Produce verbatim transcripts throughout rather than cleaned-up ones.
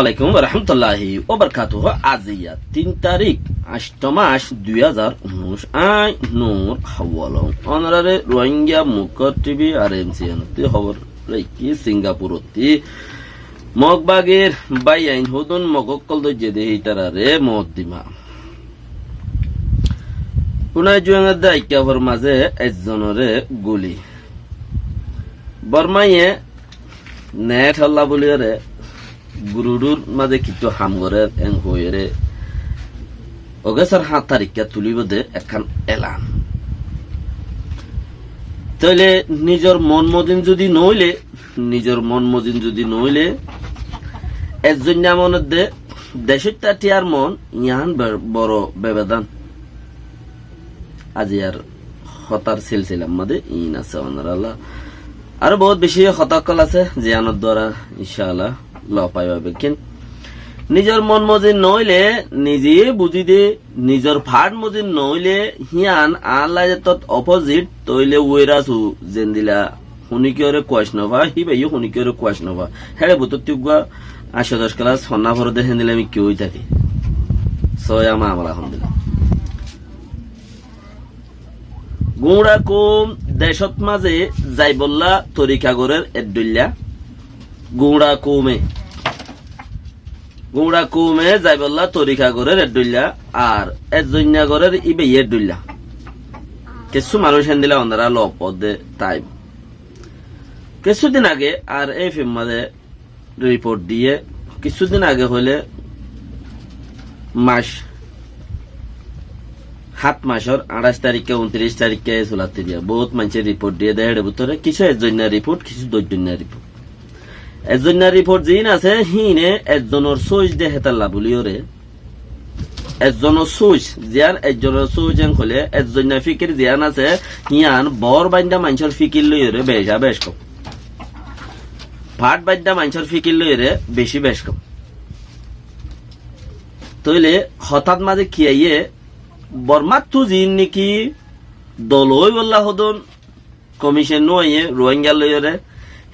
Alaikum warahmatulláhi wabarakátuhu. Aziya tin tarík, añctho mac, dui házar unnúic. Añí Nur Hawalong. Ónoraré Rohingya Mukho T V R M C N ottú hóbor raikí Singapur ottú. Mog bagir báiyain hodún Mog ókkol dóijje dé hítararé moddima. Fúnai jueñor dé aikkáfor mazé ekzonoré guli. Bormáye net holla bóliyoré gururur mazé kittú ham gorér en hoiyóre Ogéstor háñt tarikká tulíbo dé ekkán elan. Tóile nizor mon mozin zudi noóile, nizor mon mozin zudi noóile, ekzoinna monot dé decóitta thiyar mon, yián be-, boro bebedán. Aziyar hotár silsilar mazé iín asé, ónoralla. Aró bout beci hotá ókkol asé, ziyánor duara incáalla lof faiba bekkín. Nizor mon mozin noóile, nize buzí dé, nizor fát mozin noóile, híyan añár laizottót opozit, tóile uoir asú zendila Huníkiyóre kuac nofá, híbayó huníkiyóre kuac nofá. Héçe bútottu uggúa añctho doc kelas fonná foré dé héndila mikká ói táke. Sóiya mamala héndila. Guñça koum decót mazé zaibollá torika gorér eddhoillá. Guñça koume. Guñça koume zaibollá torika gorér eddhoillá, ar ekzoinna gorér íbayé eddhoillá. Kessú manúic héndila ónora lof ódde táibo. Kessúdin age ar ei fimma de riport diyé, kessúdin age hoilé mac, háñt macor añçáic tarikká, untiric tarikká e sulatti diya. Bout maincé riport diyé de, héçe bútore kissú ekzoinna riport, kissú doijjoinna riport. Ekzoinna riport ziín asé, híine ekzonor sóic de hétalla buliyóre, ekzonor sóic, ziyán ekzonor sóic en hoilé, ekzoinna fíkir ziyán asé, híyan bor bainda maincór fíkir loiyóre beca bec kom. Fát bainda maincór fíkir loiyóre beci bec kom. Tóile hotát mazé ki aiyé, Bormáttu ziín néki dol óibolla hodún, komicen nú aiyé Ruáinga loiyóre,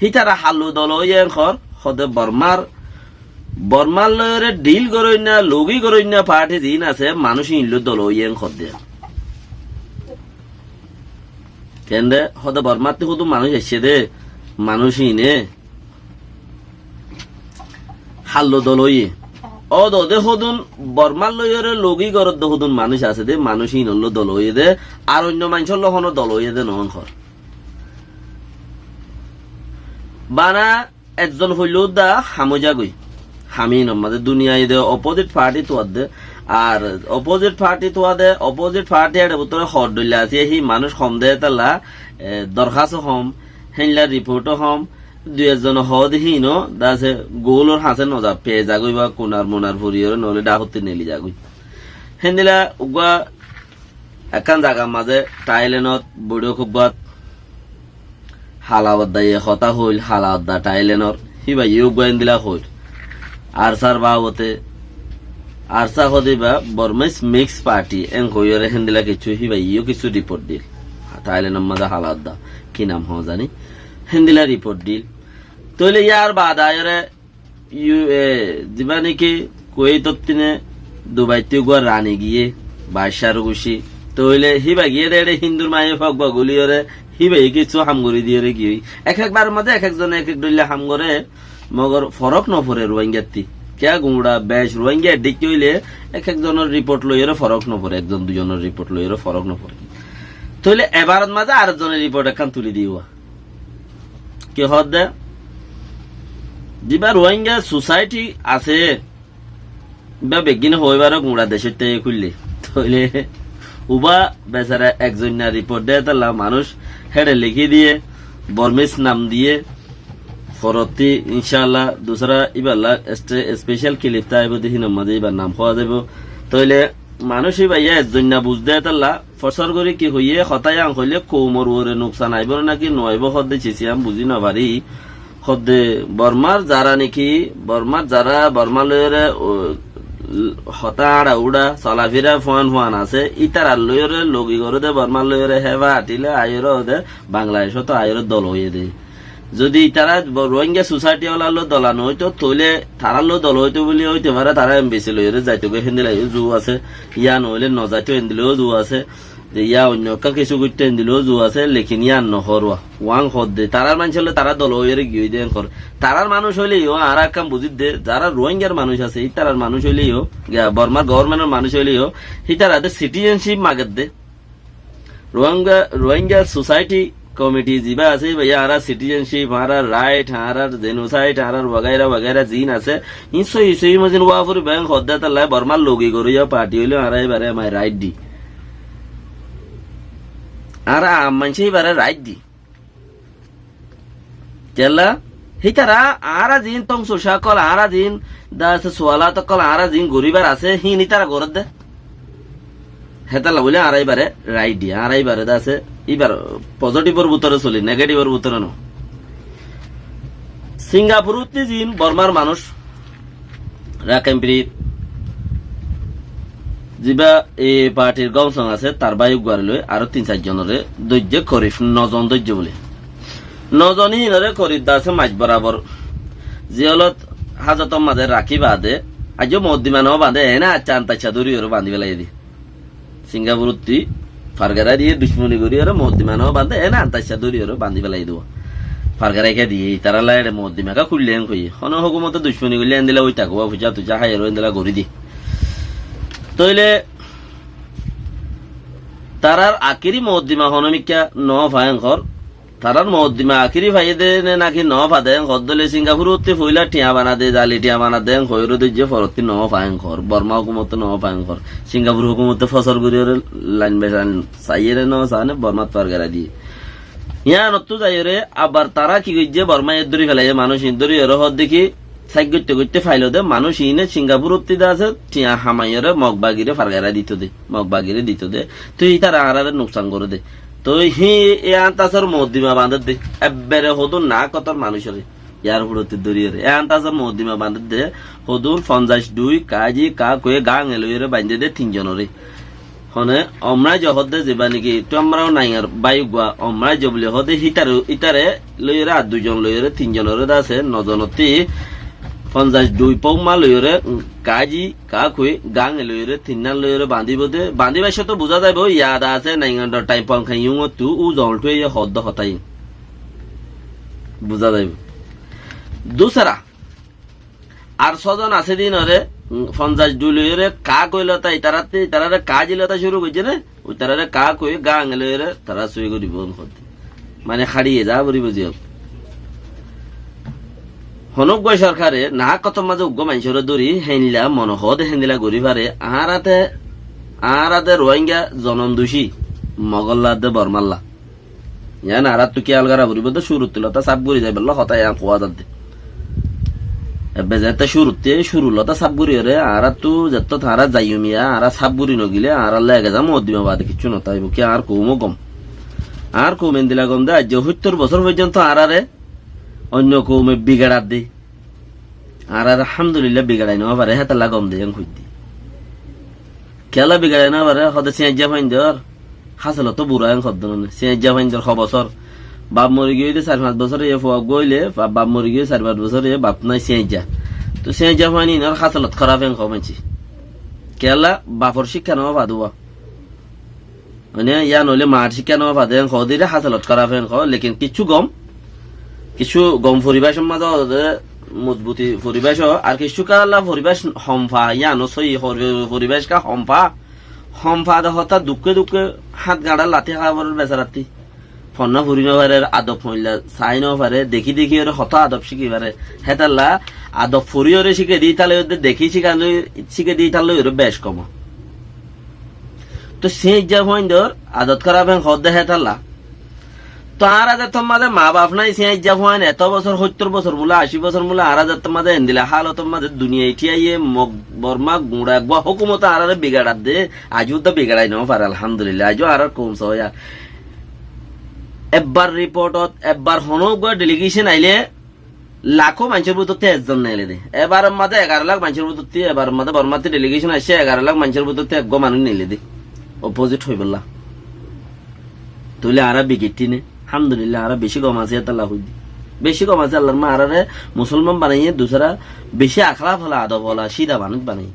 hítara hallu dol óiye en hoór, hode Bormár, Bormár loiyóre dhil goróinna, logi goróinna fathi ziín asé, manúic iín loi dol óiye en hoódde. Kende, hode Bormáttu hodún manúic aiccé de, manúic iíne, hallo dol óiye. Ódode hodún Bormár loiyóre logi goródde hodún manúic asé de, manúic iínolló dol óiye de, ar oinno maincólló honó dol óiye de noón hoór. Bana ekzon hoilé udda ham ói zagói. Ham iínor mazé duniyai de opozit fathi tuadde, ar opozit fathi tuade, opozit fathi eçe bútore hoór dhoilla asé, hí manúic hom de hétalla, e, dorhás hom, héinla riport hom, dui ekzone hoóde híno, dase goulor hañsé noza, pei zagói ba kunar munar furiyóre noóile dhahotti neli zagói. Héndila uggúa ekkán zagar mazé Thailandot boiçók uggúat hala odda iye hotá hoil, hala odda Thailandor, híbayé uggúa héndila hoil. Arsár babote, Arsa hode ba Burmese Mixed Party en hoiyóre héndila kessú híbayé yó kessú riport dil. Thailandor mazé hala odda. Ki nam hoó zani? Héndila riport dil. Tóile yar baade aiyóre U A E, ziba néki Kuwait ottine Dubai ttu uggúa rani giyé, baccár guci. Tóile híba giyé de eçe Hindur maiyafua uggúa guliyóre, híbayé kessú ham gorí diyóre giyói. Ek ek baror mazé ek ek zone ek ek dhoilla ham goré, mogor forók noforé Ruáingattí. Kiyá guñça bec Ruáinga eddhík óile ek ek zonor riport loiyóre forók noforé, ekzon dui zonor riport loiyóre forók noforé. Tóile ebarot mazé ar ek zone riport ekkán tuli diyé. Ki hoódde? Ziba Ruáinga sosaiti asé, íba beggíne hoói baré guñça decót táiye kúille. Tóile uba besara ekzoinna riport de hétalla manúic héçe lekí diyé, Bormis nam diyé, forottí incálla dusra íballa este-, especial kilip táibo de hínor mazé íbar nam hoó zaibo. Tóile manúic íbayé ekzoinna buz de hétalla Fosár gorí ki hoiyé, hotá yián hoilé koumor uore nuksan aibó né náki no aibó hoódde cici yián buzí no farí. Hoódde Bormár zará néki, Bormár zará Bormá loiyóre, o, hotá añça uçá, solafira fuán fuán asé, ítarar loiyóre, logi goré de Bormá loiyóre, héba athíle aiyóre hoódde Bangladecót aiyóre dol óiye de. Zodi tará bo-, Rohingya society olar lói dola no óito, tóile tarár lói dola óito buli óito fare, tará embassy loiyóre zaito goi héndilla yó zu asé, yá no óile no zaito héndilla yó zu asé, ze yá oinno ekká kessú goitto héndilla yó zu asé, lekin yían no hoór. Uán hoódde, tarár maincór lói tará dola óiyore giyói de enkor. Tarár manúic óile yó añára ekkán buzídde, zará Rohingyar manúic asé, ítarar manúic óile yó, giya Bormar governmentor manúic óile yó, hítara de citizenship magedde. Rohingya, Rohingya Society Committee zibá asé, íba añára citizenship, añárar right, añárar genocide, añárar wagaira wagaira ziín asé, iín sóhi sóhi mozin wá foribó en hoódde, hétalla Bormar logi goróya party óile añára íbare amai right di. Añára aam maincé íbare right di. Kiyólla? Hítara añára ziín tongsul cá ókkol, añára ziín de asé sualat ókkol, añára ziín goríbar asé, híin ítara gorédde. Hétalla buli añára íbare right di, añára íbare de asé, íbar positive or bútore soli, negative or bútore no. Singapur ottí ziín Bormar manúic, Rakenpirit, zibá e partyr gomsong asé, tar bái uggware loi aró tin sair zonore dóijje, korib no zon dóijje buli. No zon híinore korib de asé maic borabor ziyólot házotor mazé rakí baade, aijjó moddima no bañdé, ene accá antacca dóri ore bañdí félai di. Singapur ottí fargara diye ducmoni gorí ore moddima no bañdé, ene antacca dóri ore bañdí félai dibo. Fargara ke diye, tará lá ere moddima ka kúille en hoiye. Hono hókumote ducmoni goille endilla ói táke, uá fucá tucá hái ore endilla gorí di. Tóile tarár akéri moddima hono mikká no fa en hoór. Tarár moddima akéri faiyé dé né náki no fa dé en hoódde óile Singapur ottí foila thiañ bana dé, zali thiañ bana dé en hoiyóre dóijje, forottí no fa en hoór. Borma hókumote no fa en hoór. Singapur hókumote fosór goríyore lain besain saiyére no saáne Bormat fargara diyé. Yíanottú zaiyóre abar tará ki goijjé, Bormaye dóri felaiyé, manúic iín dóriyóre hoódde ki, sáik goitte goitte failo dé, manúic iíne Singapur ottí de asé, thiañ hamaiyóre Mog bagire fargara dito dé, Mog bagire dito dé. Toi ítara añáráre nuksan goré dé. Toi híin e antazor moddima bañdédde, ebbere hodún naákotor manúicoré, yar fuçottí dóriyore. E antazor moddima bañdédde, hodún fonzaic dui, kaáji, kaákue, gáñe loiyóre bañdédde tin zonoré. Hone, omraijjo hoódde zibá niki, tuáñrao naingar bái uggúa, omraijjo buli hoódde hítare, ítare loiyóre ar dui zon loiyóre tin zonoré de asé, no zonottí fonzaic dui poumma loiyóre, um, kaáji, kaákui, gáñe loiyóre, tinnán loiyóre bañdíbo dé. Bañdíbar cóto buzá zaibou, yad asé, naingandor thaim Pongkha Yungottu, u zongoltú eye hoódde hotá iín. Buzá zaibou. Dusara, ar sózon asé dé iínoré, um, fonzaic dui loiyóre, kaákui lota, itarátte, itaráre kaáji lota cúru goijjé né, itaráre kaákui, gáñe loiyóre, tará sui goríbo hoódde. Mane háçiye za foribó ziyók. Honó uggúa sorkare naákotor mazé uggúa maincóre dóri héndilla mone hoóde héndilla gorí fare, añára de, añára de Rohingya zonom ducí, Mogolla de Bormalla. Yián añáráttu kiyál gorá foribó de, cúruttu lota sáf gorí zaibólla hotá yián koá zadde. Ebbe zeéñtte cúruttí, cúru lota sáf goríyore, añáráttu zeéñtte añára zaiyum ya, añára sáf gorí nogilé, añárálla ege za moddima baade kiccú notáibo, ki añár koumó gom. Añár koum endilla gom de, aijjó hóittor bosór foijjonto añáráre oinno koume bigeçar de. Añáráre alhamdulillah bigeçai no fare, hétalla gom de yián hoiddí. Kiyólla bigeçai no fare, hoóde siñaijja fuaindor hásolot bura en hoddé none. Siñaijja fuaindor ho bosór. Baf mori giyói de sair fañs bosór, iye fua uggúa óile, ba-, baf mori giyói sair fañs bosór, iye baf nái siñaijja. Toi siñaijja fuain iínor hásolot hóraf en hoó maincé. Kiyólla bafor cíkka no fa de uá. Mane, yían óile maar cíkka no fa de en hoó de, ire hásolot hóraf en hoó, lekin kiccú gom, kiccú gom foribácor mazé de mozbuti foribác ó, ar kiccú kálla foribác hom fa, yían ó sóiyi hor-, foribác ká hom fa, hom fa de hotá dukké dukké hát gañçá lati há forer besarátti. Fonná fori no farer, adob foilla sai no fare, dekí dekí ore hotá adob cíki fare. Hétalla adob fori ore cíke de ítalla yó de, dekí cíkan loi, cíke de ítalla yó ore bec kom. Toi siñaijja fuaindor adot hóraf en hoódde hétalla. Toi añára zettót mazé maa baf nái, siñaijja fuain eto bosór, hóittor bosór mula, ací bosór mula, añára zettót mazé endilla hálotor mazé duniyai thíyaiyé, Mog, Borma, guñça eggúa hókumote añáráre bigeçar de, aijjó de bigeçai no fare, alhamdulillah, aijjó añárar koum soóya. Ebbar riportot, ebbar honó uggúa delegécon ailé, lakó maincór bútottí ezzon neelé dé. Ebaror mazé egaró lak maincór bútottí, ebaror mazé Bormattí delegécon aiccé, egaró lak maincór bútottí eggúa manúic neelé dé. Opozit hoibólla. Tóile añára bigittí né? Alhamdulillah, añára bicí gom así, hétalla hoiddí. Beci kom asé Allar mazé añáráre musolman banaiyé, dusára beci aklaf ola, adob ola, cída manúic banaiyé.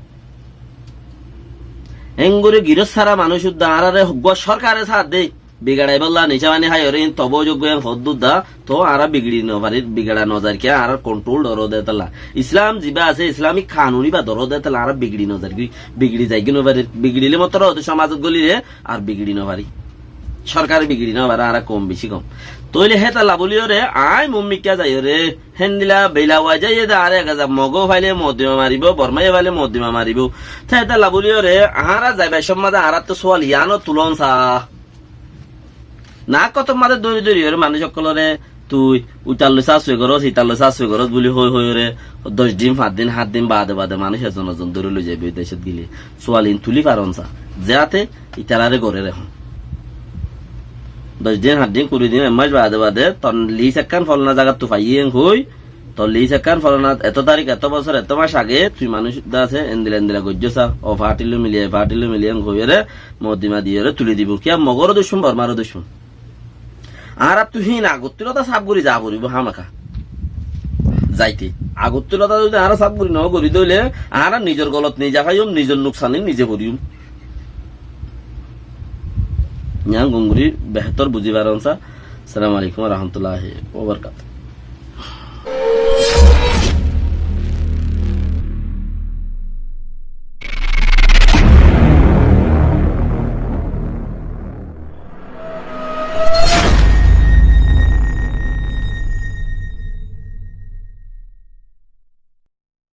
Engori girós sára manúic uddá añáráre hoggúa sorkare sáth de. Bigeçaibólla nicá faní háiyoré ín tobó óizoggúa en hoddúr dá, toó añára bigeçi nofarír, bigeça nozair kiyá añárar kontrol dóro de tálla. Islam zibá asé, Islami kanun íba dóro de tálla añára bigeçi nozair goi, bigeçi zaigói nofarír. Bigeçilé mottor óde somazot golíre ar bigeçi nofarí. Sorkare bigeçi nofaré, añára koum beci kom. Tóile hétalla bóliyoré aññí mummikká zaiyoré, héndilla beila wai zaiyé de añáre ek haza Mogó faile moddima maribó, Bormáye faile moddima maribó. Te hétalla bóliyoré añára zaibar somot añárattú sual yiáno tulón sa. Naák kottór mazé dóri dóriyoré manúic ókkolóre tui uitalloi sasoi gorós, italloi sasoi gorós buli hoi hoiyoré doc din, fañs din, hát din baade baade manúic ezon ezon dóri loi zaibói decót gile. Sual iín tuli faron sa. Zeáte itaráre gorér ehón. Doc din, hát din, kuri din, ek mac baade baade tor lis ekkán folana zagattú faiyí en hoi, tor lis ekkán folana eto tarik, eto bosór, eto mac age tui manúic uddá asé, endilla endilla goijjó sa, o faátillu mili, e faátillu mili en hoiyoré, moddima diyoré tuli dibou. Kiyá Mogóro ducmon, Bormáro ducmon. Añárattú híin agottú lota sáf gorí za foribóu hámaká. Zaite. Agottú lota zodi añára sáf gorí no gorí dóile, añára nizor golot nize háiyum, nizor nuksanit nize foriyum. Yián gom gorí behétor buzí faron sa. Assalamu alaikum wa rahmatullahi wa barakatuhu.